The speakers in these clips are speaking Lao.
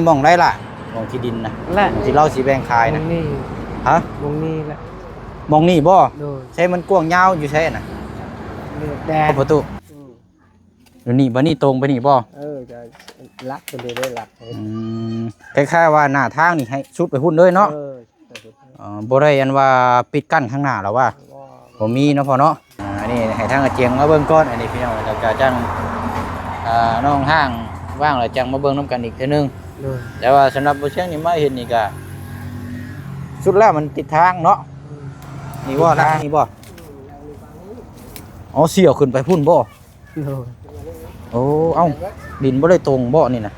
ໝ່ອງໃດລະ? ໝ່ອງທີ່ດິນນະ ແຫຼະ ທີ່ລາວຊິແບ່ງຂາຍນະ ໝ່ອງນີ້ ຮະ? ໝ່ອງນີ້ແຫຼະ ໝ່ອງນີ້ບໍ່? ໂດຍ ໃຊ້ມັນກວ້າງຍາວຢູ່ໃສນະ? ແດນ ປະຕູ ອືມ ຢູ່ນີ້ ບາດນີ້ຕົງໄປນີ້ບໍ່? ເອີ ຈະລັກໄປເລີຍ ໄດ້ລັກ ອືມ ຄ້າຍໆວ່າໜ້າທາງນີ້ໃຫ້ສຸດໄປພຸ້ນເລີຍເນາະ ເອີ ເອີ ບໍ່ໄດ້ອັນວ່າປິດກັ້ນຂ້າງໜ້າລະວ່າ ບໍ່ ບໍ່ມີເນາະພໍ່ເນາະ. ອ່າ ອັນນີ້ໃຫ້ທາງອາຈຽງມາເບິ່ງກ່ອນ ອັນນີ້ພີ່ນ້ອງ ແລ້ວກະຈັ່ງ ອ່າ ນ້ອງຫ້າງວ່າງແລ້ວຈັ່ງມາເບິ່ງນຳກັນອີກເທື່ອໜຶ່ງ ໂດຍ ແຕ່ວ່າສຳລັບບໍ່ຊຽງນີ້ມາເຫັນນີ້ກະ ສຸດແລ້ວມັນຕິດທາງເນາະ ອືມ ນີ້ບໍ່ ລັກນີ້ບໍ່? ອໍ ສ່ຽວຂຶ້ນໄປພຸ້ນບໍ່? ໂດຍ ໂອ້ ເອົ້າ ດິນບໍ່ໄດ້ຕົງບໍ່ນີ້ນະ?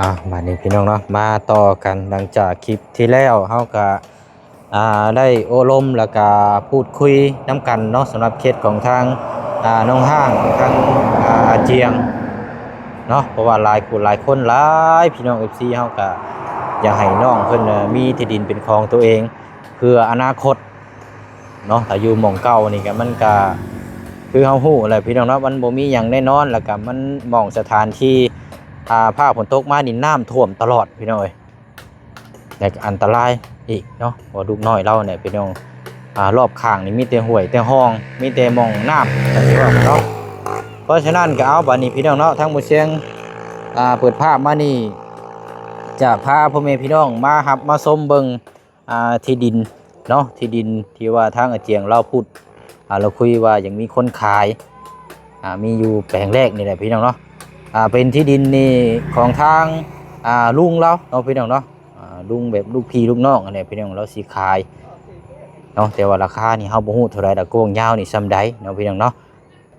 ອ່າ ບາດນີ້ພີ່ນ້ອງເນາະ ມາຕໍ່ກັນ ຫຼັງຈາກຄລິບທີ່ແລ້ວ ເຮົາກະ ອ່າ ໄດ້ໂອ້ລົມ ແລ້ວກະພູດຄຸຍນຳກັນເນາະ ສຳລັບເຄສຂອງທາງ ອ່າ ນ້ອງຫ້າງ ທາງ ອ່າ ອາຈຽງເນາະ ເພາະວ່າຫຼາຍຜູ້ຫຼາຍຄົນ ຫຼາຍພີ່ນ້ອງເອັຟຊີ ເຮົາກະຢາກໃຫ້ນ້ອງເພິ່ນ ເອີ ມີທີ່ດິນເປັນຂອງຕົວເອງ ເພື່ອອະນາຄົດ ເນາະ ຖ້າຢູ່ໝ່ອງເກົ່ານີ້ກະ ມັນກະຄືເຮົາຮູ້ແຫຼະພີ່ນ້ອງເນາະ ມັນບໍ່ມີຫຍັງແນ່ນອນ ແລ້ວກະມັນໝ່ອງສະຖານທີ່ ອ່າ ຟ້າຝົນຕົກມານີ້ນ້ຳຖ້ວມຕະຫຼອດພີ່ນ້ອງເອີຍ ແລະກະອັນຕະລາຍອີກເນາະ ເພາະວ່າລູກນ້ອຍລາວນີ້ພີ່ນ້ອງ ອ່າ ລອບຂ້າງນີ້ມີແຕ່ຫ້ວຍແຕ່ຮ່ອງ ມີແຕ່ໝ່ອງນ້ຳ ຈັ່ງຊີ້ວ່າເນາະ. ເພາະສະນັ້ນກະເອົາ ບາດນີ້ພີ່ນ້ອງເນາະ ທາງໝູ່ຊຽງ ອ່າ ເປີດພາບມານີ້ ຈະພາພໍ່ແມ່ພີ່ນ້ອງມາຮັບມາຊົມເບິ່ງ ອ່າ ທີ່ດິນເນາະ ທີ່ດິນທີ່ວ່າທາງອາຈຽງລາວພຸດ ອ່າ ລາວຄຸຍວ່າຍັງມີຄົນຂາຍ ອ່າ ມີຢູ່ແປງແລກນີ້ແຫຼະພີ່ນ້ອງເນາະ ອ່າ ເປັນທີ່ດິນນີ້ຂອງທາງ ອ່າ ລຸງລາວເນາະພີ່ນ້ອງເນາະ ອ່າ ລຸງແບບລູກພີ່ລູກນ້ອງຫັ້ນແຫຼະພີ່ນ້ອງ ລາວຊິຂາຍເນາະ ແຕ່ວ່າລາຄານີ້ເຮົາບໍ່ຮູ້ເທົ່າໃດ ແລ້ວກວ້າງຍາວນີ້ສ່ຳໃດເນາະພີ່ນ້ອງເນາະ.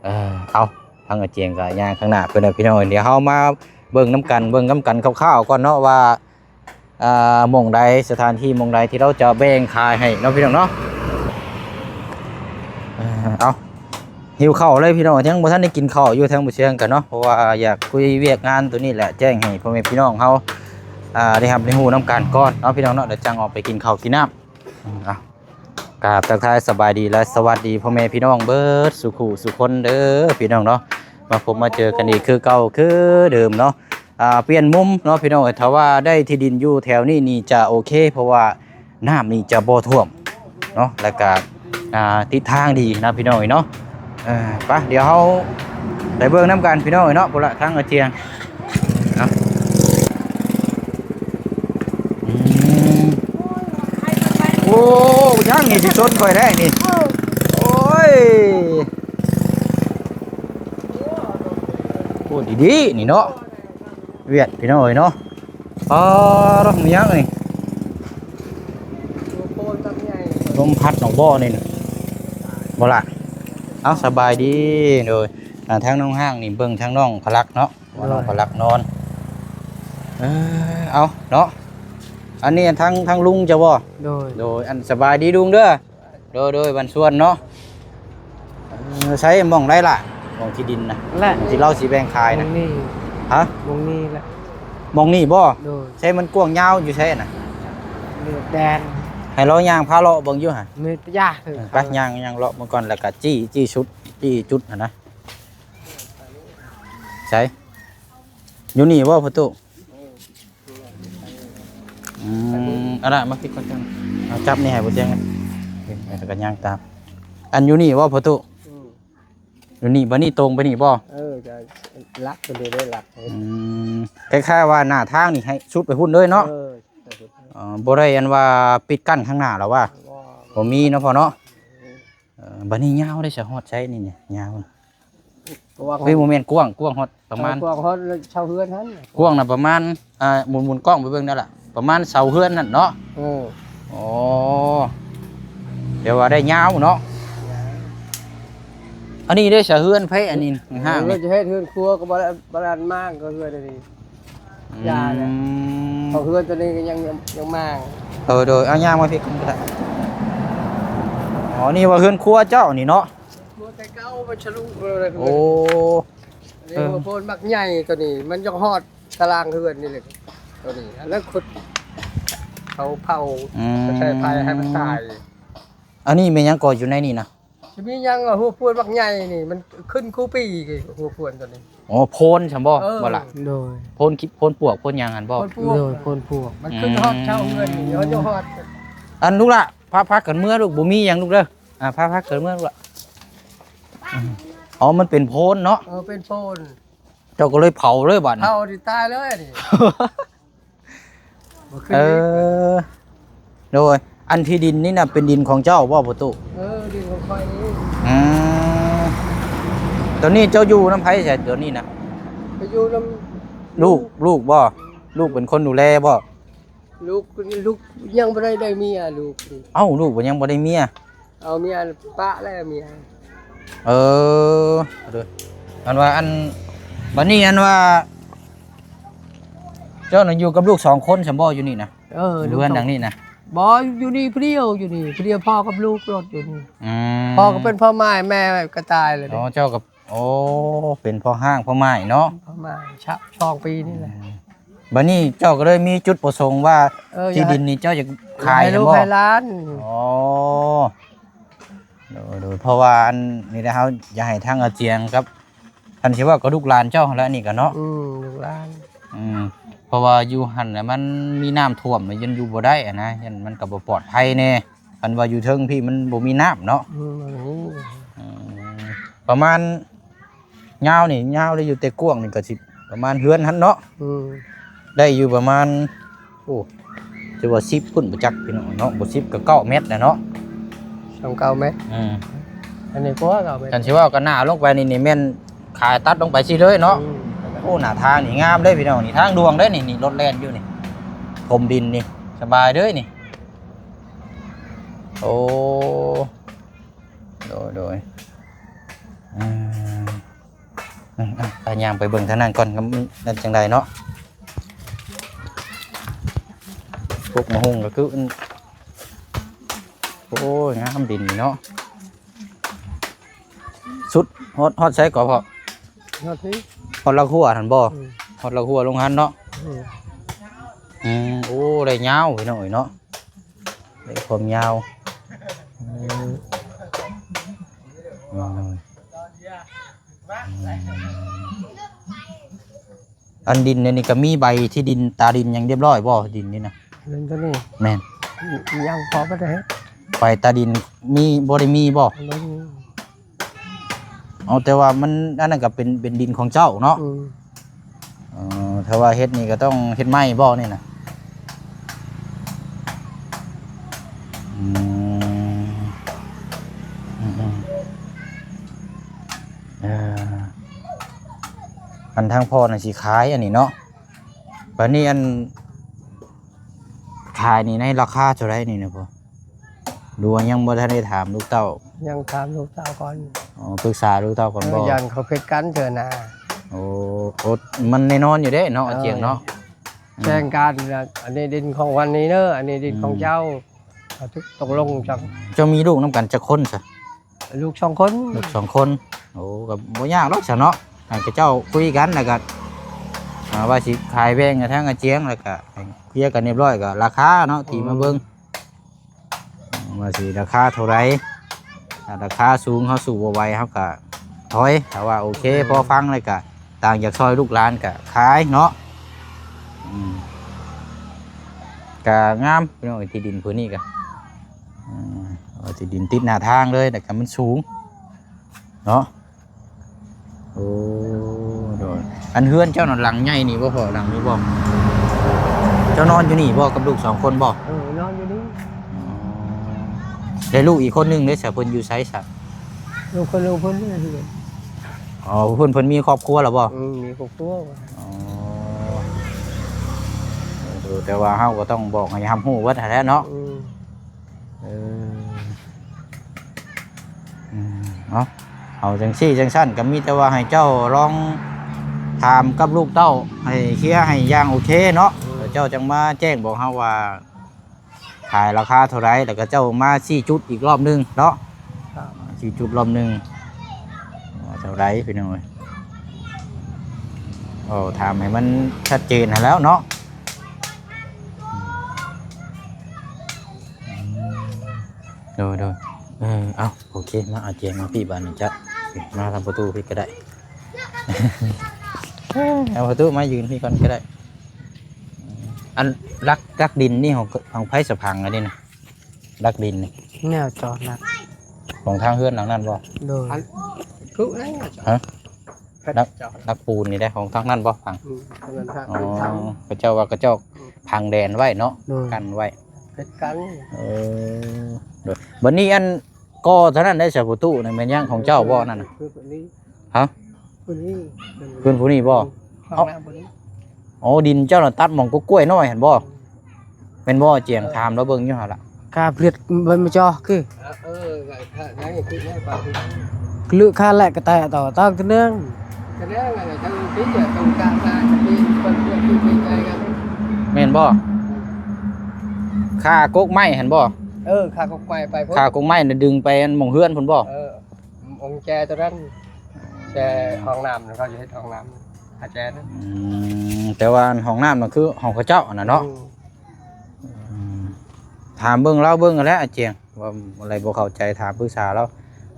ເອີ ເອົາ ທາງອາຈຽງກະຍ່າງຂ້າງໜ້າເພິ່ນແຫຼະພີ່ນ້ອງ ດຽວເຮົາມາເບິ່ງນຳກັນ ເບິ່ງນຳກັນຄ່າວໆກ່ອນເນາະວ່າ ອ່າ ໝ່ອງໃດ ສະຖານທີ່ໝ່ອງໃດທີ່ລາວຈະແບ່ງຂາຍໃຫ້ເນາະພີ່ນ້ອງເນາະ. ເອີ ເອົາ ຫິວເຂົ້າເລີຍພີ່ນ້ອງ ຍັງບໍ່ທັນໄດ້ກິນເຂົ້າຢູ່ທາງບໍ່ຊຽງກັນເນາະ ເພາະວ່າຢາກຄຸຍວຽກງານໂຕນີ້ແຫຼະ ແຈ້ງໃຫ້ພໍ່ແມ່ພີ່ນ້ອງເຮົາ ອ່າ ໄດ້ຮັບໄດ້ຮູ້ນຳກັນກ່ອນເນາະພີ່ນ້ອງເນາະ ແລ້ວຈັ່ງອອກໄປກິນເຂົ້າກິນນ້ຳ. ເອົາ ກາບທັກທາຍສະບາຍດີ ແລະ ສະຫວັດດີພໍ່ແມ່ພີ່ນ້ອງເບິດສູ່ຄູ່ສູ່ຄົນເດີພີ່ນ້ອງເນາະ ມາພົບມາເຈີກັນອີກຄືເກົ່າຄືເດີມເນາະ. ອ່າ ປ່ຽນມຸມເນາະພີ່ນ້ອງເອີຍ ຖ້າວ່າໄດ້ທີ່ດິນຢູ່ແຖວນີ້ນີ້ຈະໂອເຄ ເພາະວ່ານ້ຳນີ້ຈະບໍ່ຖ້ວມເນາະ ແລ້ວກະ ອ່າ ຕິດທາງດີນະພີ່ນ້ອງເອີຍເນາະ. ເອີ ໄປ ດຽວເຮົາໄປເບິ່ງນຳກັນພີ່ນ້ອງເອີຍເນາະ ພຸ້ນລະທາງອາຈຽງ ເນາະ ອືມ ໂອ້ ຍັງນີ້ຊິຊົນຂ້ອຍໄດ້ນີ້ ໂອ້ຍ ໂອ້ ດີໆ ນີ້ເນາະ ວຽດພີ່ນ້ອງເອີຍເນາະ. ປາດ ມີຫຍັງນີ້ ລົມພັດອອກບໍ່ນີ້ນະ ບໍ່ລະ. ເອົາ ສະບາຍດີ ໂດຍ ອ່າ ທາງນ້ອງຫ້າງນີ້ເບິ່ງທາງນ້ອງພະລັກເນາະ ວ່ານ້ອງພະລັກນອນ ເອີ ເອົາເນາະ ອັນນີ້ທາງ ທາງລຸງເຈົ້າບໍ່? ໂດຍ ໂດຍ ອັນ ສະບາຍດີລຸງເດີ. ໂດຍ ໂດຍ ບັນຊວນເນາະ ເອີ ໃຊ້ໝ່ອງໃດລະ ໝ່ອງທີ່ດິນນະ ແຫຼະ ທີ່ລາວຊິແບ່ງຂາຍນະ ໝ່ອງນີ້ ຮະ ໝ່ອງນີ້ແຫຼະ ໝ່ອງນີ້ບໍ່? ໂດຍ ໃຊ້ມັນກວ້າງຍາວຢູ່ໃສນະ ແດນ ໃຫ້ລາວຍ່າງພາເລາະເບິ່ງຢູ່ຫະ ແມ່ນປະຍາ ເອີ ໄປ ຍ່າງ ຍ່າງເລາະເບິ່ງກ່ອນ ແລ້ວກະຈີ້ ຈີ້ຊຸດ ຈີ້ຈຸດຫັ້ນນະ ໃສ ຢູ່ນີ້ບໍ່ພໍ່ຕູ້? ອືມ ອັນນັ້ນມາພິດກ່ອນ ເອົາຈັບນີ້ໃຫ້ບໍ່ຕຽງ ແລ້ວກະຍ່າງຕາມ ອັນຢູ່ນີ້ບໍ່ພໍ່ຕູ້? ອືມ ຢູ່ນີ້ ບາດນີ້ຕົງໄປນີ້ບໍ່? ເອີ ຈະລັກໄປເລີຍ ໄດ້ລັກ ອືມ ຄ້າຍໆວ່າໜ້າທາງນີ້ໃຫ້ສຸດໄປພຸ້ນເລີຍເນາະ ເອີ ເອີ ບໍ່ໄດ້ອັນວ່າປິດກັ້ນຂ້າງໜ້າລະວ່າ ບໍ່ ບໍ່ມີເນາະພໍ່ເນາະ ອືມ ເອີ ບາດນີ້ຍາວໄດ້ສະ ຮອດໃສນີ້ ຍາວ ເອີ ບໍ່ແມ່ນກວ້າງ ກວ້າງຮອດປະມານ ກວ້າງຮອດເຊົາເຮືອນຫັ້ນ ກວ້າງນະປະມານ ອ່າ ໝູນໆກ້ອງໄປເບິ່ງນັ້ນລະ ປະມານເສົາເຮືອນນັ້ນເນາະ ເອີ ໂອ້ ແຕ່ວ່າໄດ້ຍາວເນາະ ອັນນີ້ໄດ້ສະເຮືອນໃຜ ອັນນີ້ຫ້າງນີ້ ເອີ ຈະເຮັດເຮືອນຄົວກໍບໍ່ໄດ້ ບໍ່ໄດ້ມາງກໍເຮືອນອັນນີ້ ອືມ ຢ່າແຫຼະ ເພາະເຮືອນໂຕນີ້ກໍຍັງ ຍັງມາງ ເອີ ໂດຍ ເອົາຍ່າງມາພີ້ກ່ອນກໍໄດ້ ອໍ ນີ້ວ່າເຮືອນຄົວເຈົ້ານີ້ເນາະ? ຄົວແຕ່ເກົ່າມັນຊະລຸເລີຍ. ໂອ້ ນີ້ ເອີ ຫົວໂພນບັກໃຫຍ່ໂຕນີ້ ມັນຢາກຮອດຕາລາງເຮືອນນີ້ແຫຼະ ໂຕນີ້ ອັນນັ້ນຂຸດ ເຂົາເຜົາ ອືມ ໃສ່ໄຟໃຫ້ມັນຕາຍ. ອັນນີ້ແມ່ນຫຍັງກໍຢູ່ໃນນີ້ນະ? ຊິມີຫຍັງ ຫົວພວນບັກໃຫຍ່ນີ້ ມັນຂຶ້ນຄູ່ປີ ຫົວພວນໂຕນີ້. ອໍ ໂພນຊັ້ນບໍ່? ເອີ ບໍ່ລະ? ໂດຍ ໂພນ ໂພນປວກ ໂພນຫຍັງຫັ້ນບໍ່? ໂພນປວກ ໂດຍ ໂພນປວກ ມັນຂຶ້ນຮອດເສົາເຮືອນນີ້ ອືມ ເຮົາຈະຮອດ. ອັນລູກຫຼ້າ ພາ ພາກັນເມືອລູກ ບໍ່ມີຫຍັງລູກເດີ. ອ່າ ພາ ພາກັນເມືອລູກຫຼ້າ. ອືມ ອໍ ມັນເປັນໂພນເນາະ? ເອີ ເປັນໂພນ. ເຈົ້າກໍເລີຍເຜົາເລີຍບາດນີ້ ເຜົາທີ່ຕາຍເລີຍນີ້. ບໍ່ຂຶ້ນ ເອີ ອີກ. ໂດຍ ອັນທີ່ດິນນີ້ນະ ເປັນດິນຂອງເຈົ້າບໍ່ ພໍ່ຕູ້? ເອີ ດິນຂອງຂ້ອຍເອງ. ອືມ ຕອນນີ້ເຈົ້າຢູ່ນຳໃຜຊະ ຕອນນີ້ນະ? ໄປຢູ່ນຳລູກ ລູກບໍ່? ລູກເປັນຄົນດູແລບໍ່? ລູກ ລູກຍັງບໍ່ໄດ້ ໄດ້ເມຍລູກນີ້. ເອົ້າ ລູກກໍຍັງບໍ່ໄດ້ເມຍ? ເອົາເມຍປະແລ້ວເມຍ. ເອີ ເດີ ອັນວ່າ ອັນ ບັດນີ້ ອັນວ່າ ເຈົ້ານັ້ນຢູ່ກັບລູກສອງຄົນຊັ້ນບໍ່ ຢູ່ນີ້ນະ? ເອີ ຢູ່ເຮືອນຫຼັງນີ້ນະ? ບໍ່ ຢູ່ນີ້ຜູ້ດຽວ ຢູ່ນີ້ຜູ້ດຽວ ພໍ່ກັບລູກໂລດຢູ່ນີ້. ອືມ ພໍ່ກໍເປັນພໍ່ໝ້າຍ ແມ່ກໍຕາຍແລ້ວເດ້. ອໍ ເຈົ້າກໍ ໂອ້ ເປັນພໍ່ຮ້າງພໍ່ໝ້າຍເນາະ? ພໍ່ໝ້າຍ ຊະ ສອງປີນີ້ແຫຼະ. ອືມ ບັດນີ້ເຈົ້າກໍເລີຍມີຈຸດປະສົງວ່າ ເອີ ທີ່ດິນນີ້ເຈົ້າຢາກຂາຍ ໃຫ້ລູກໃຫ້ຫຼານ. ອໍ ໂດຍ ໂດຍ ເພາະວ່າອັນນີ້ແຫຼະ ເຮົາຢາກໃຫ້ທາງອາຈຽງກັບ ຄັນຊິເວົ້າກໍລູກຫຼານເຈົ້າຫັ້ນແຫຼະ ນີ້ກໍເນາະ. ອືມ ລູກຫຼານ. ອືມ ເພາະວ່າຢູ່ຫັ້ນນະ ມັນມີນ້ຳຖ້ວມ ມັນຍັງຢູ່ບໍ່ໄດ້ຫັ້ນນະ ມັນກໍບໍ່ປອດໄພແດ່. ຄັນວ່າຢູ່ເທິງພີ້ມັນບໍ່ມີນ້ຳເນາະ. ອືມ ອືມ ປະມານຍາວນີ້ ຍາວໄດ້ຢູ່ ແຕ່ກວ້າງນີ້ກໍຊິປະມານເຮືອນຫັ້ນເນາະ. ອືມ ໄດ້ຢູ່ປະມານ ໂອ້ ຖືວ່າສິບພຸ້ນບໍ່ຈັກພີ່ນ້ອງເນາະ. ບໍ່ສິບກໍເກົ້າແມັດແຫຼະເນາະ. ສອງເກົ້າແມັດ. ອືມ ອັນນີ້ກວ່າເກົ້າແມັດ. ຄັນຊິເວົ້າກັນໜ້າລົງໄປນີ້ ນີ້ແມ່ນຂາຍຕັດລົງໄປຊີ້ເລີຍເນາະ. ອືມ ໂອ້ ໜ້າທາງນີ້ງາມເດ້ພີ່ນ້ອງ ນີ້ທາງຫຼວງເດ້ນີ້ ນີ້ລົດແລ່ນຢູ່ນີ້ ຖົມດິນນີ້ ສະບາຍເດ້ນີ້. ໂອ້ ໂດຍ ໂດຍ ອືມ ອືມ ອືມ ໄປຍ່າງໄປເບິ່ງທາງນັ້ນກ່ອນ ມັນຈັ່ງໃດເນາະ. ພວກໝາກຫຸ່ງກໍຄື ໂອ້ຍ ງາມດິນນີ້ເນາະ. ສຸດ ຮອດ ຮອດໃສກໍພໍ້? ຮອດນີ້ ຮອດລາກຫົວຫັ້ນບໍ່? ອືມ ຮອດລາກຫົວໂຮງງານເນາະ. ອືມ ອືມ ໂອ້ ໄດ້ຍາວພີ່ນ້ອງເອີຍເນາະ ໄດ້ຄວາມຍາວ. ອືມ ອືມ ອັນດິນອັນນີ້ກໍມີໃບທີ່ດິນຕາດິນຫຍັງຮຽບຮ້ອຍບໍ່? ດິນນີ້ນະ ດິນໂຕນີ້ ແມ່ນ ຍັງພໍບໍ່ໄດ້ເຮັດ. ໃບຕາດິນມີ ບໍ່ໄດ້ມີບໍ່? ບໍ່ມີ. ເອົາ ແຕ່ວ່າມັນ ອັນນັ້ນກໍເປັນ ເປັນດິນຂອງເຈົ້າເນາະ. ອືມ ເອີ ຖ້າວ່າເຮັດນີ້ກໍຕ້ອງເຮັດໃໝ່ບໍ່ນີ້ນະ? ອືມ ອືມ ອືມ ເອີ ອັນທາງພໍ່ນະຊິຂາຍອັນນີ້ເນາະ. ບາດນີ້ອັນ ຂາຍນີ້ໃນລາຄາເທົ່າໃດນີ້ນະພໍ່? ຫຼືວ່າຍັງບໍ່ທັນໄດ້ຖາມລູກເຕົ້າ? ຍັງຖາມລູກເຕົ້າກ່ອນ. ອໍ ປຶກສາລູກເຕົ້າກ່ອນບໍ່? ເອີ ຢ້ານເຂົາຜິດກັນເທື່ອໜ້າ. ໂອ້ ໂອ້ ມັນແນ່ນອນຢູ່ເດ້ເນາະ ເອີ ອາຈຽງເນາະ. ແຈ້ງກັນ ອືມ ລະ ອັນນີ້ດິນຂອງວັນນີ້ເດີ ອັນນີ້ດິນຂອງເຈົ້າ. ອືມ ເຂົາຕົກລົງກັນ. ເຈົ້າມີລູກນຳກັນຈັກຄົນຊະ? ລູກສອງຄົນ. ລູກສອງຄົນ. ໂອ້ ກໍບໍ່ຍາກດອກຊະເນາະ ໃຫ້ເຂົາເຈົ້າຄຸຍກັນ ແລ້ວກໍ ອ່າ ວ່າຊິຂາຍແບ່ງໃຫ້ທາງອາຈຽງ ແລ້ວກໍໃຫ້ເຄລຍກັນຮຽບຮ້ອຍ ກໍລາຄາເນາະ ທີ່ມາເບິ່ງ ອືມ ວ່າຊິລາຄາເທົ່າໃດ. ຖ້າລາຄາສູງເຮົາສູ້ບໍ່ໄຫວ ເຮົາກໍຖອຍ. ຖ້າວ່າໂອເຄ ອືມ ພໍຟັງ ແລ້ວກໍຕ່າງຢາກຊ່ອຍລູກຫຼານກໍຂາຍເນາະ. ອືມ ກໍງາມພີ່ນ້ອງ ທີ່ດິນພື້ນນີ້ກໍ ອືມ ເອົາທີ່ດິນຕິດໜ້າທາງເລີຍ ແລ້ວກໍມັນສູງເນາະ. ໂອ້ ໂດຍ ອັນເຮືອນເຈົ້ານັ້ນຫຼັງໃຫຍ່ນີ້ບໍ່ພໍ່? ຫຼັງນີ້ບໍ່? ເຈົ້ານອນຢູ່ນີ້ບໍ່ ກັບລູກສອງຄົນບໍ່? ເອີ ນອນຢູ່ນີ້. ອໍ ແລ້ວລູກອີກຄົນໜຶ່ງເດ້ຊະ ເພິ່ນຢູ່ໃສຊະ? ລູກຄົນ ລູກເພິ່ນຢູ່ເຮືອນ. ອໍ ເພິ່ນ ເພິ່ນມີຄອບຄົວແລ້ວບໍ່? ອືມ ມີຄອບຄົວ. ອໍ ເອີ ແຕ່ວ່າເຮົາກໍຕ້ອງບອກໃຫ້ຮັບຮູ້ເບິດຫັ້ນແຫຼະເນາະ. ອືມ ເອີ ອືມ ເອົາ ເອົາຈັ່ງຊີ້ຈັ່ງຊັ້ນ ກໍມີແຕ່ວ່າໃຫ້ເຈົ້າລອງຖາມກັບລູກເຕົ້າ ໃຫ້ເຄລຍໃຫ້ຢ່າງໂອເຄເນາະ. ອືມ ແລ້ວເຈົ້າຈັ່ງມາແຈ້ງບອກເຮົາວ່າຂາຍລາຄາເທົ່າໃດ ແລ້ວກໍເຈົ້າມາຊີ້ຈຸດອີກລອບໜຶ່ງເນາະ. ສີ່ຈຸດລອບໜຶ່ງ ວ່າເທົ່າໃດພີ່ນ້ອງເອີຍ. ເວົ້າຖາມໃຫ້ມັນຊັດເຈນຫັ້ນແຫຼ້ວເນາະ. ໂດຍໆ ເອີ ເອົາ ໂອເຄ ມາອາຈຽງມາພີ້ບາດນີ້ ຈະມາທາງປະຕູພີ້ກໍໄດ້ ເອົາປະຕູມາຢືນພີ້ກ່ອນກໍໄດ້. ອັນຫຼັກ ຫຼັກດິນນີ້ຂອງ ຂອງໃຜສະພັງອັນນີ້ນະ? ຫຼັກດິນນີ້ ແນວຈອດຫຼັກ ຂອງທາງເຮືອນຫຼັງນັ້ນບໍ່? ໂດຍ ອັນ ຄືແລ້ວ ຮະ? ຫຼັກ ຫຼັກປູນນີ້ໄດ້ຂອງທາງນັ້ນບໍ່? ຝັງ ອືມ ທາງນັ້ນ ທາງ ອໍ ເຂົາເຈົ້າວ່າເຂົາເຈົ້າ ອືມ ພັງແດນໄວ້ເນາະ ໂດຍ ກັນໄວ້ ເຮັດກັນ ເອີ ໂດຍ. ບັດນີ້ອັນກໍ່ເທົ່ານັ້ນໄດ້ສະປະຕູນະ ແມ່ນຍັງຂອງເຈົ້າບໍ່ນັ້ນນະ? ຄືຄົນນີ້ ຮະ? ຄົນນີ້ ເພິ່ນຜູ້ນີ້ບໍ່? ອືມ ຫ້ອງນ້ຳຜູ້ນີ້. ອໍ ດິນເຈົ້ານະຕັດໝ່ອງກົກກ້ວຍນ້ອຍຫັ້ນບໍ່? ແມ່ນບໍ່? ຈຽງຖາມລາວເບິ່ງຢູ່ຫັ້ນລະ ກາບເລັດເບິ່ງມາຈໍຄື ເອີ ເອີ ກະ ກະ ກະຄືແມ່ນ ກະຄື ລຶກຄາແລະກະແຕະຕໍ່ຕາງຕະເໜືອງ ກະແນງ ກະແນງ ກະແນງ ກະແນງ ແມ່ນບໍ່? ຄາກົກໄມ້ຫັ້ນບໍ່? ເອີ ຄາກົກໄມ້ໄປພຸ້ນ ຄາກົກໄມ້ນະດຶງໄປອັນໝ່ອງເຮືອນພຸ້ນບໍ່? ເອີ ອອງແຈຕົວນັ້ນ ແຈຫ້ອງນ້ຳ ເຂົາຈະເຮັດຫ້ອງນ້ຳ ອາແຈນັ້ນ ອືມ ແຕ່ວ່າຫ້ອງນ້ຳນັ້ນຄືຫ້ອງເຂົາເຈົ້າຫັ້ນນະເນາະ ອືມ ອືມ ຖາມເບິ່ງລາວເບິ່ງຫັ້ນແຫຼະອາຈຽງ ວ່າອະໄລບໍ່ເຂົ້າໃຈ ຖາມປຶກສາລາວ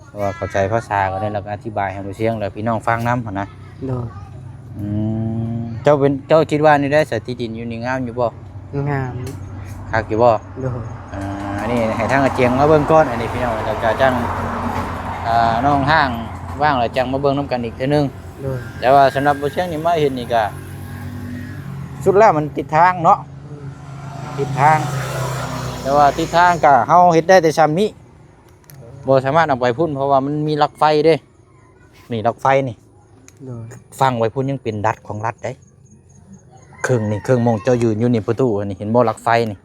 ເພາະວ່າເຂົ້າໃຈພາສາກໍໄດ້ ແລ້ວກໍອະທິບາຍໃຫ້ບໍ່ສຽງ ແລ້ວພີ່ນ້ອງຟັງນຳຫັ້ນນະ ໂດຍ ອືມ ເຈົ້າເປັນ ເຈົ້າຄິດວ່າແນວໃດສະ ທີ່ດິນຢູ່ນີ້ງາມຢູ່ບໍ່? ງາມ ຄັກຢູ່ບໍ່? ໂດຍ ອ່າ ອັນນີ້ໃຫ້ທາງອາຈຽງມາເບິ່ງກ່ອນ ອັນນີ້ພີ່ນ້ອງ ແລ້ວກໍຈັ່ງ ອ່າ ນ້ອງຫ້າງວ່າງແລ້ວຈັ່ງມາເບິ່ງນຳກັນອີກເທື່ອໜຶ່ງ ໂດຍ ແຕ່ວ່າສຳລັບບໍ່ສຽງນີ້ມາເຫັນນີ້ກໍ ສຸດແລ້ວມັນຕິດທາງເນາະ ອືມ ຕິດທາງ ແຕ່ວ່າຕິດທາງກໍເຮົາເຮັດໄດ້ແຕ່ຊ່ຳນີ້ ບໍ່ສາມາດເອົາໄປພຸ້ນ ເພາະວ່າມັນມີຫຼັກໄຟເດ້ ນີ້ຫຼັກໄຟນີ້ ໂດຍ ຝັງໄວ້ພຸ້ນຍັງເປັນດັດຂອງລັດເດ້ ເຄິ່ງນີ້ ເຄິ່ງໝ່ອງເຈົ້າຢືນຢູ່ນີ້ ປະຕູອັນນີ້ ເຫັນບໍ່ຫຼັກໄຟນີ້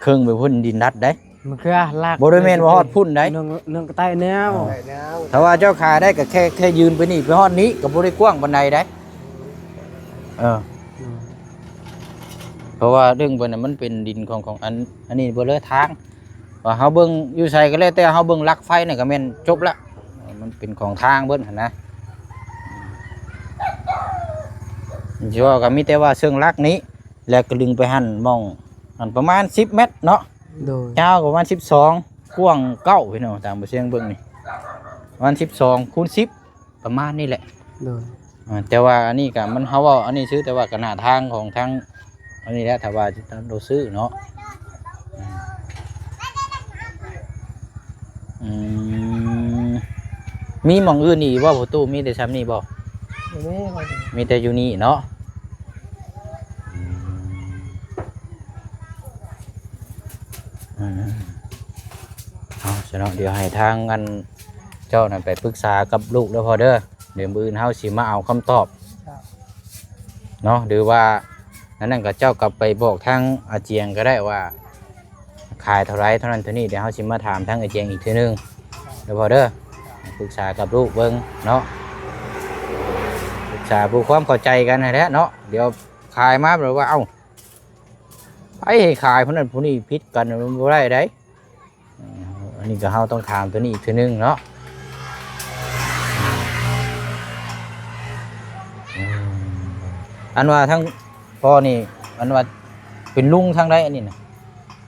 ເຄິ່ງໄປພຸ້ນດິນດັດເດ້ ມັນຄືລາກ ບໍ່ໄດ້ແມ່ນວ່າຮອດພຸ້ນໃດ ເລື່ອງ ເລື່ອງກະໄຕແນວ ເອີ ໄດ້ແນວ ຖ້າວ່າເຈົ້າຂາຍໄດ້ກໍແຄ່ ແຄ່ຢືນໄປນີ້ໄປຮອດນີ້ ກໍບໍ່ໄດ້ກວ້າງປານໃດໃດ ເອີ ອືມ ເພາະວ່າເລື່ອງເພິ່ນນະ ມັນເປັນດິນຂອງ ຂອງອັນ ອັນນີ້ເບິດເລີຍທາງ ວ່າເຮົາເບິ່ງຢູ່ໃສກໍແລ້ວແຕ່ ເຮົາເບິ່ງຫຼັກໄຟນີ້ກໍແມ່ນຈົບລະ ມັນເປັນຂອງທາງເບິດຫັ້ນນະ ຊິເວົ້າກໍມີແຕ່ວ່າເຊິ່ງຫຼັກນີ້ ແລ້ວກໍດຶງໄປຫັ້ນໝ່ອງ ອັນປະມານສິບແມັດເນາະ ໂດຍ ຍາວປະມານສິບສອງ ກວ້າງເກົ້າ ພີ່ນ້ອງ ຕາມບໍ່ສຽງເບິ່ງນີ້ ປະມານສິບສອງຄູນສິບ ປະມານນີ້ແຫຼະ ໂດຍ ອ່າ ແຕ່ວ່າອັນນີ້ກະ ມັນ ເຮົາເວົ້າອັນນີ້ຊື່ ແຕ່ວ່າກະໜ້າທາງຂອງທາງ ອັນນີ້ແຫຼະ ຖ້າວ່າເຮົາຊື້ເນາະ ອືມ ມີໝ່ອງອື່ນອີກບໍ່ ປະຕູ? ມີແຕ່ຊ່ຳນີ້ບໍ່? ບໍ່ມີ ມີແຕ່ຢູ່ນີ້ເນາະ ອືມ ເອົາຊະເນາະ ດຽວໃຫ້ທາງອັນ ເຈົ້ານັ້ນໄປປຶກສາກັບລູກເດີພໍ່ເດີ ດຽວມື້ອື່ນເຮົາຊິມາເອົາຄຳຕອບ ເນາະ ຫຼືວ່າອັນນັ້ນກໍເຈົ້າກັບໄປບອກທາງອາຈຽງກໍໄດ້ວ່າ ຂາຍເທົ່າໃດເທົ່ານັ້ນເທົ່ານີ້ ດຽວເຮົາຊິມາຖາມທາງອາຈຽງອີກເທື່ອໜຶ່ງເດີພໍ່ເດີ ປຶກສາກັບລູກເບິ່ງເນາະ ປຶກສາເພື່ອຄວາມເຂົ້າໃຈກັນຫັ້ນແຫຼະເນາະ ດຽວຂາຍມາແບບວ່າ ເອົ້າ ໄປໃຫ້ຂາຍຜູ້ນັ້ນຜູ້ນີ້ຜິດກັນ ມັນບໍ່ໄດ້ໃດ ເອີ ອັນນີ້ກໍເຮົາຕ້ອງຖາມຕົວນີ້ອີກເທື່ອໜຶ່ງເນາະ ອືມ ອັນວ່າທາງພໍ່ນີ້ ອັນວ່າເປັນລຸງທາງໃດອັນນີ້ນະ?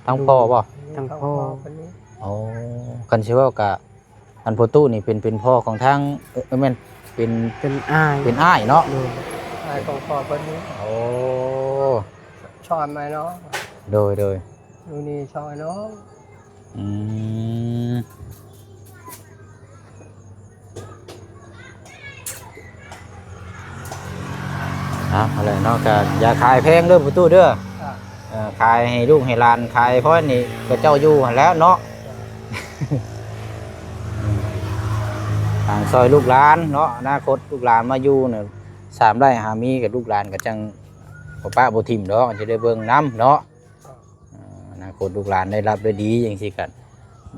ທາງພໍ່ບໍ່? ທາງພໍ່ ອໍ ຄັນຊິເວົ້າກະ ອັນພໍ່ຕູ້ນີ້ເປັນ ເປັນພໍ່ຂອງທາງ ເອີ ແມ່ນ ເປັນ ເປັນອ້າຍ ເປັນອ້າຍເນາະ ໂດຍ ອ້າຍຂອງພໍ່ເພິ່ນນີ້ ໂອ້ ຊ່ອຍອ້າຍນ້ອງ ໂດຍ ໂດຍ ຢູ່ນີ້ຊ່ອຍອ້າຍນ້ອງ ອືມ ເອົາ ຫັ້ນແຫຼະເນາະ ກໍຢ່າຂາຍແພງເດີພໍ່ຕູ້ເດີ ອ່າ ເອີ ຂາຍໃຫ້ລູກໃຫ້ຫຼານ ຂາຍພໍນີ້ ເຂົາເຈົ້າຢູ່ຫັ້ນແຫຼະເນາະ ອ່າ ຊ່ອຍລູກຫຼານເນາະ ອະນາຄົດລູກຫຼານມາຢູ່ນີ້ ສາມໄຮ່ຫາມີ ກັບລູກຫຼານກໍຈັ່ງບໍ່ປະບໍ່ຖິ້ມດອກ ຈະໄດ້ເບິ່ງນຳເນາະ ອ່າ ອະນາຄົດລູກຫຼານໄດ້ຮັບໄດ້ດີຈັ່ງຊີ້ ກໍ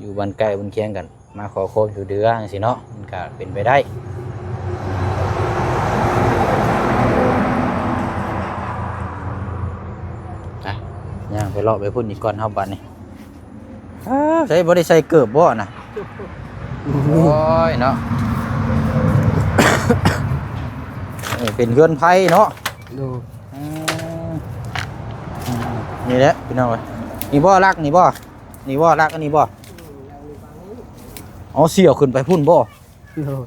ຢູ່ບ້ານໃກ້ບ້ານຄຽງ ກໍມາຂໍຄວາມຊ່ວຍເຫຼືອຈັ່ງຊີ້ເນາະ ມັນກໍເປັນໄປໄດ້ ອ່ະ ຍ່າງໄປເລາະໄປພຸ້ນອີກກ່ອນເຮົາບັດນີ້ ອ້າວ ໃສ່ ບໍ່ໄດ້ໃສ່ເກີບບໍ່ນະ? ໂອ້ຍເນາະ ເອີ ເປັນເຮືອນໄພເນາະ. ໂດຍ. ອືມ ນີ້ແຫຼະພີ່ນ້ອງເອີຍ ນີ້ບໍ່ຫຼັກນີ້ບໍ່? ນີ້ບໍ່ຫຼັກອັນນີ້ບໍ່? ອໍ ສ່ຽວຂຶ້ນໄປພຸ້ນບໍ່? ໂດຍ.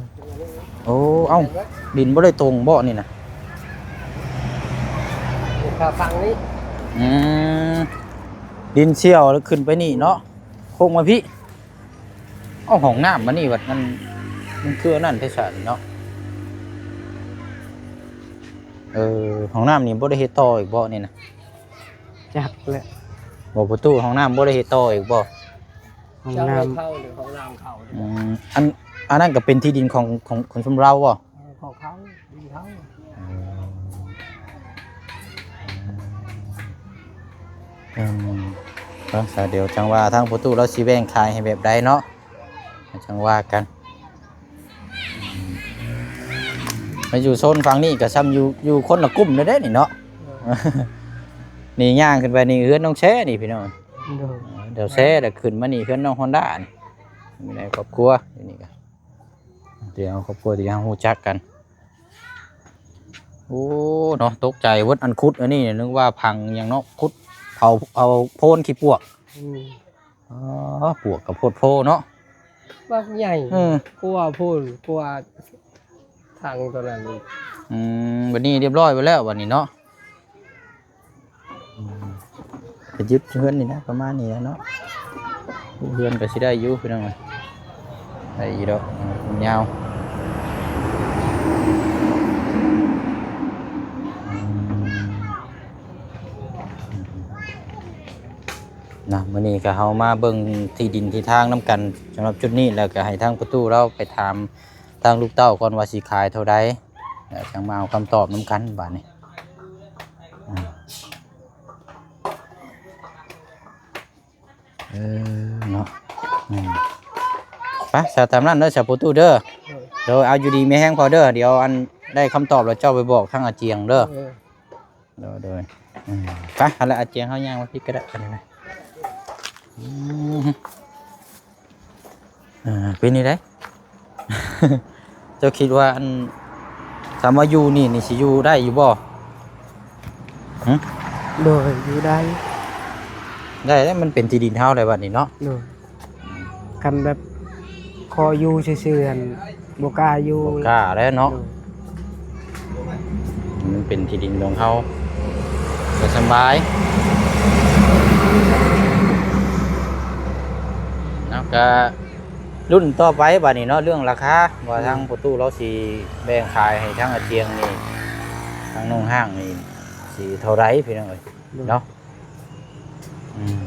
ໂອ້ ເອົ້າ ດິນບໍ່ໄດ້ຕົງບໍ່ນີ້ນະ? ຂ້າຝັ່ງນີ້. ອືມ ດິນສ່ຽວແລ້ວຂຶ້ນໄປນີ້ເນາະ ໂຄ້ງມາພີ້. ເອົ້າ ຫ້ອງນ້ຳມັນນີ້ບັດມັນ ມັນຄືອັນນັ້ນແທ້ຊະນີ້ເນາະ. ເອີ ຫ້ອງນ້ຳນີ້ບໍ່ໄດ້ເຮັດຕໍ່ອີກບໍ່ນີ້ນະ? ຈັກແຫຼະ. ບໍ່ ປະຕູຫ້ອງນ້ຳບໍ່ໄດ້ເຮັດຕໍ່ອີກບໍ່? ຫ້ອງນ້ຳ ເຈົ້າເຂົ້າ ຫຼືຫ້ອງນ້ຳເຂົ້າ. ອືມ ອັນ ອັນນັ້ນກໍເປັນທີ່ດິນຂອງ ຂອງຄົນຊຸມລາວບໍ່? ເອີ ຂອງເຂົາ ດິນເຂົາ. ອືມ ອືມ ເບິ່ງຊະ ດຽວຈັ່ງວ່າທາງປະຕູລາວຊິແບ່ງຂາຍໃຫ້ແບບໃດເນາະ ຈັ່ງວ່າກັນ. ມາຢູ່ໂຊນຝັ່ງນີ້ກໍຊ່ຳຢູ່ ຢູ່ຄົນລະກຸ່ມເລີຍເດ້ນີ້ເນາະ. ເອີ ນີ້ຍ່າງຂຶ້ນໄປນີ້ເຮືອນນ້ອງແຊນີ້ພີ່ນ້ອງ. ໂດຍ. ດຽວແຊແລ້ວຂຶ້ນມານີ້ເຮືອນນ້ອງຮອນດ້ານີ້ ມີຫຼາຍຄອບຄົວຢູ່ນີ້ກໍ ດຽວເອົາຄອບຄົວທີ່ເຮົາຮູ້ຈັກກັນ. ໂອ້ ເນາະ ຕົກໃຈເບິດ ອັນຂຸດອັນນີ້ນຶກວ່າຜັງຫຍັງເນາະ ຂຸດເຜົາ ເຜົາໂພນຂີ້ປວກ. ອືມ. ອໍ ປວກກໍໂພດໂພເນາະ ບັກໃຫຍ່. ເອີ ກວ່າໂພນ ກວ່າຖັງຕົວນັ້ນອີກ. ອືມ ບັດນີ້ຮຽບຮ້ອຍໄປແລ້ວບັດນີ້ເນາະ. ອືມ ກະຍຶດເຮືອນນີ້ນະ ປະມານນີ້ແຫຼະເນາະ. ເຮືອນກໍຊິໄດ້ຢູ່ພີ່ນ້ອງເອີຍ ໄດ້ຢູ່ດອກ ຍາວ. ອືມ ນະ ມື້ນີ້ກໍເຮົາມາເບິ່ງທີ່ດິນທີ່ທາງນຳກັນ ສຳລັບຈຸດນີ້ ແລ້ວກໍໃຫ້ທາງປະຕູລາວໄປຖາມທາງລູກເຕົ້າກ່ອນວ່າຊິຂາຍເທົ່າໃດ ແລ້ວຈັ່ງມາເອົາຄຳຕອບນຳກັນບາດນີ້. ອືມ ເອີ ເນາະ ອືມ ໄປ ສາ ຕາມນັ້ນເດີ ສາ ປະຕູເດີ. ໂດຍ ເອົາ ຢູ່ດີມີແຮງພໍ່ເດີ ດຽວອັນໄດ້ຄຳຕອບແລ້ວເຈົ້າໄປບອກທາງອາຈຽງເດີ. ໂດຍ ໂດຍ ອືມ ໄປ ຫັ້ນລະ ອາຈຽງເຮົາຍ່າງມາພີ້ກໍໄດ້ ອັນນີ້ນະ. ອືມ ອ່າ ເປັນນີ້ໄດ໋ ເຈົ້າຄິດວ່າ ອັນ ຖ້າມາຢູ່ນີ້ ນີ້ຊິຢູ່ໄດ້ຢູ່ບໍ່? ຫຶ? ໂດຍ ຢູ່ໄດ້ ໄດ້ແລ້ວ ມັນເປັນທີ່ດິນເຮົາແລ້ວບັດນີ້ເນາະ. ໂດຍ. ຄັນແບບຂໍຢູ່ຊື່ໆ ຫັ້ນບໍ່ກ້າຢູ່ ບໍ່ກ້າແລ້ວເນາະ. ໂດຍ. ມັນເປັນທີ່ດິນຂອງເຮົາ ກໍສະບາຍເນາະ. ກະລຸ້ນຕໍ່ໄປບາດນີ້ເນາະ ເລື່ອງລາຄາ ວ່າ ໂດຍ ທາງປະຕູລາວຊິແບ່ງຂາຍໃຫ້ທາງອາຈຽງນີ້ ທາງນ້ອງຮ້າງນີ້ຊິເທົ່າໃດ ພີ່ນ້ອງເອີຍ. ໂດຍ. ເນາະ ອືມ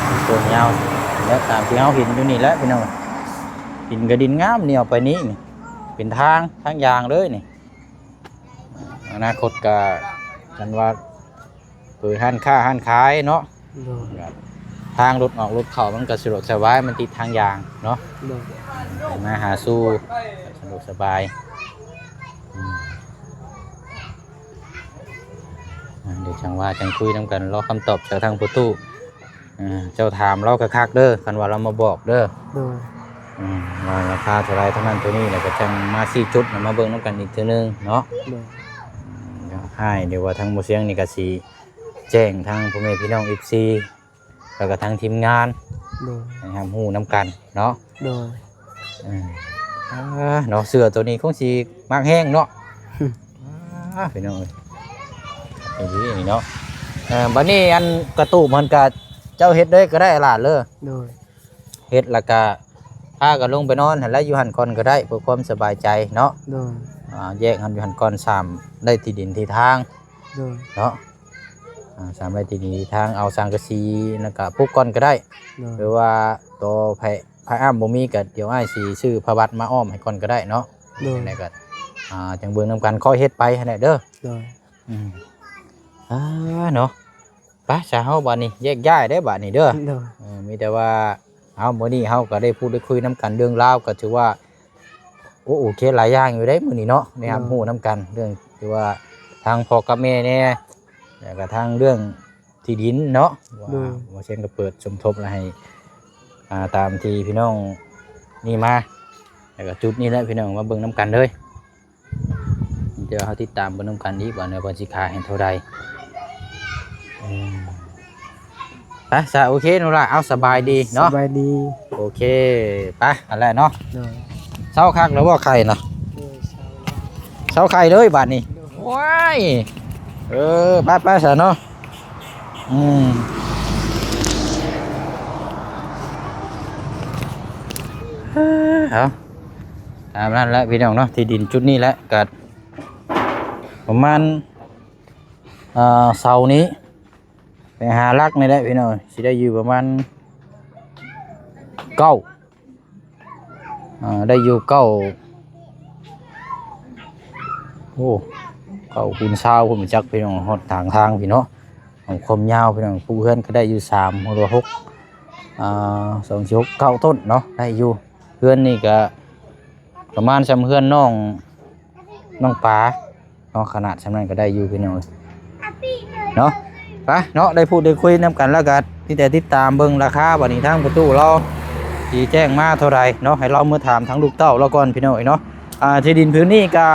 ເປັນຕົ້ນຍາວ ແລະ ຕາມທີ່ເຮົາເຫັນຢູ່ນີ້ແຫຼະພີ່ນ້ອງ ດິນກໍດິນງາມ ນີ້ເອົາໄປນີ້ ນີ້ເປັນທາງ ທາງຢ່າງເລີຍນີ້. ອະນາຄົດກໍ ຄັນວ່າເປີດຮ້ານຄ້າຮ້ານຂາຍເນາະ. ໂດຍ. ທາງລົດອອກລົດເຂົ້າມັນກໍສະດວກສະບາຍ ມັນຕິດທາງຢ່າງເນາະ. ໂດຍ. ໄປມາຫາສູ່ສະດວກສະບາຍ. ອືມ. ອ່າ ດຽວຈັ່ງວ່າຈັ່ງຄຸຍນຳກັນ ລໍຄຳຕອບຈາກທາງປະຕູ. ອ່າ ເຈົ້າຖາມລາວຄັກໆເດີ ຄັນວ່າລາວມາບອກເດີ. ໂດຍ. ອືມ ວ່າລາຄາເທົ່າໃດ ເທົ່ານັ້ນເທົ່ານີ້ ແລ້ວກໍຈັ່ງມາຊີ້ຈຸດ ແລ້ວມາເບິ່ງນຳກັນອີກເທື່ອໜຶ່ງເນາະ. ໂດຍ. ອືມ ດຽວອ້າຍ ດຽວວ່າທາງບໍ່ສຽງນີ້ກໍຊິແຈ້ງທາງພໍ່ແມ່ພີ່ນ້ອງ ເອັຟຊີ ແລ້ວກໍທາງທີມງານ ໂດຍ ໃຫ້ຮັບຮູ້ນຳກັນເນາະ. ໂດຍ. ເອີ ອ່າ ເນາະ ເສື້ອໂຕນີ້ຄົງຊິມັກແຮງເນາະ. ອ່າ ພີ່ນ້ອງເອີຍ ດີນີ້ເນາະ. ເອີ ບັດນີ້ອັນກະຕູບມັນກະ ເຈົ້າເຮັດເລີຍກໍໄດ້ຫຼານເລີ. ໂດຍ. ເຮັດແລ້ວກະພາກັນລົງໄປນອນຫັ້ນແຫຼະ ຢູ່ຫັ້ນກ່ອນກໍໄດ້ ເພື່ອຄວາມສະບາຍໃຈເນາະ. ໂດຍ. ອ່າ ແຍກກັນຢູ່ຫັ້ນກ່ອນ ສາມໄດ້ທີ່ດິນທີ່ທາງ. ໂດຍ. ເນາະ. ອ່າ ສາມໄຮ່ທີ່ດີທາງ ເອົາສັງກະສີ ແລ້ວກະປຸກກ່ອນກໍໄດ້. ໂດຍ. ຫຼືວ່າຕໍ່ໄຜ ໄຜອ້າມບໍ່ມີ ກໍດຽວອ້າຍຊິຊື້ຜ້າບັດມາອ້ອມໃຫ້ກ່ອນກໍໄດ້ເນາະ. ໂດຍ. ຈັ່ງໃດກໍ ອ່າ ຈັ່ງເບິ່ງນຳກັນ ຄ່ອຍເຮັດໄປຫັ້ນແຫຼະເດີ. ໂດຍ. ອືມ ອ່າ ເນາະ ໄປຊະ ເຮົາບາດນີ້ແຍກຍ້າຍເດ້ບາດນີ້ເດີ. ໂດຍ. ເອີ ມີແຕ່ວ່າ ເອົາ ມື້ນີ້ເຮົາກໍໄດ້ພູດໄດ້ຄຸຍນຳກັນ ເລື່ອງລາວກໍຖືວ່າ ໂອ້ ໂອເຄຫຼາຍຢ່າງຢູ່ເດ້ມື້ນີ້ເນາະ ໄດ້ຮັບ ໂດຍ ຮູ້ນຳກັນ ເລື່ອງທີ່ວ່າທາງພໍ່ກັບແມ່ແດ່ ແລ້ວກໍທາງເລື່ອງທີ່ດິນເນາະ. ໂດຍ. ວ່າ ວ່າເຊັ່ນກໍເປີດສົມທົບແລ້ວໃຫ້ ອ່າ ຕາມທີ່ພີ່ນ້ອງນີ້ມາ ແລ້ວກໍຈຸດນີ້ແຫຼະພີ່ນ້ອງ ມາເບິ່ງນຳກັນເລີຍ. ດຽວເຮົາຕິດຕາມເບິ່ງນຳກັນອີກວ່າເພິ່ນຊິຂາຍໃຫ້ເທົ່າໃດ. ອືມ ໄປຊະ ໂອເຄໂນລາ ເອົາ ສະບາຍດີເນາະ ສະບາຍດີ. ໂອເຄ ໄປ ອັນແລະເນາະ. ໂດຍ ເຊົາຄັກແລ້ວບໍ່ ໄຂ້ນະ? ໂດຍ ເຊົາແລ້ວ ເຊົາໄຂ້ເລີຍບາດນີ້. ໂດຍ ໂອ້ຍ ເອີ ໄປໆ ຊະເນາະ. ອືມ ເອົາ ຕາມນັ້ນແຫຼະພີ່ນ້ອງເນາະ ທີ່ດິນຈຸດນີ້ແຫຼະ ກໍປະມານ ເອີ ເສົານີ້ໄປຫາຫຼັກນີ້ແຫຼະພີ່ນ້ອງ ຊິໄດ້ຢູ່ປະມານເກົ້າ ອ່າ ໄດ້ຢູ່ເກົ້າ ໂອ້ ເກົ້າຄູນຊາວພຸ້ນ ຈັກພີ່ນ້ອງ ຮອດທາງທາງພີ່ເນາະ. ຄວາມຍາວພີ່ນ້ອງ ພູເຮືອນກໍໄດ້ຢູ່ສາມ ຫຼືວ່າຫົກ ອ່າ ສອງ ສີ່ ຫົກ ເກົ້າຕົ້ນເນາະ ໄດ້ຢູ່. ເຮືອນນີ້ກໍປະມານສ່ຳເຮືອນນ້ອງ ນ້ອງປາເນາະ ຂະໜາດສ່ຳນັ້ນກໍໄດ້ຢູ່ພີ່ນ້ອງເນາະ. ໄປເນາະ ໄດ້ພູດໄດ້ຄຸຍນຳກັນແລ້ວກໍມີແຕ່ຕິດຕາມເບິ່ງລາຄາ. ບັດນີ້ທາງພໍ່ຕູ້ລາວຊິແຈ້ງມາເທົ່າໃດເນາະ ໃຫ້ລາວເມືອຖາມທາງລູກເຕົ້າລາວກ່ອນພີ່ນ້ອງເອີຍເນາະ. ອ່າ ທີ່ດິນພື້ນນີ້ກໍ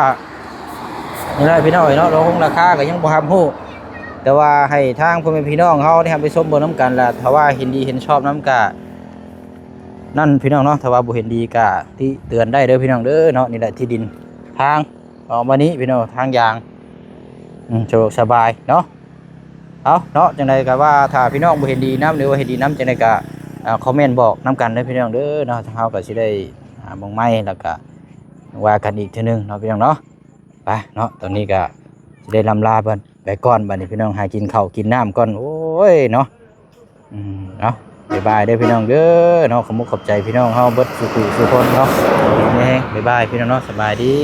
ນີ້ແຫຼະພີ່ນ້ອງເອີຍເນາະ ລາຄາກໍຍັງບໍ່ຮັບຮູ້ ແຕ່ວ່າໃຫ້ທາງພໍ່ແມ່ພີ່ນ້ອງເຮົາໄດ້ຮັບໄປຊົມເບິ່ງນຳກັນ ແລະ ຖ້າວ່າເຫັນດີເຫັນຊອບນຳກໍນັ້ນພີ່ນ້ອງເນາະ ຖ້າວ່າບໍ່ເຫັນດີກໍຕິເຕືອນໄດ້ເດີພີ່ນ້ອງເດີເນາະ. ນີ້ແຫຼະທີ່ດິນທາງ ອອກມານີ້ພີ່ນ້ອງ ທາງຢ່າງ ອືມ ສະດວກສະບາຍເນາະ. ເອົາເນາະ ຈັ່ງໃດກໍວ່າຖ້າພີ່ນ້ອງບໍ່ເຫັນດີນຳ ຫຼືວ່າເຫັນດີນຳຈັ່ງໃດກໍ ອ່າ ຄອມເມັນບອກນຳກັນເດີພີ່ນ້ອງເດີເນາະ. ທາງເຮົາກໍຊິໄດ້ຫາໝ່ອງໃໝ່ ແລ້ວກໍວ່າກັນອີກເທື່ອໜຶ່ງເນາະພີ່ນ້ອງເນາະ. ໄປເນາະ ຕອນນີ້ກໍຊິໄດ້ລ່ຳລາເພິ່ນໄປກ່ອນ ບັດນີ້ພີ່ນ້ອງຫາກິນເຂົ້າກິນນ້ຳກ່ອນ. ໂອ້ຍເນາະ ອືມ ເອົາ ບາຍບາຍເດີພີ່ນ້ອງເດີເນາະ. ຂໍມຸກຂອບໃຈພີ່ນ້ອງເຮົາເບິດສູ່ຜູ້ສູ່ຄົນເນາະ ດີມີແຮງ. ບາຍບາຍພີ່ນ້ອງເນາະ ສະບາຍດີ.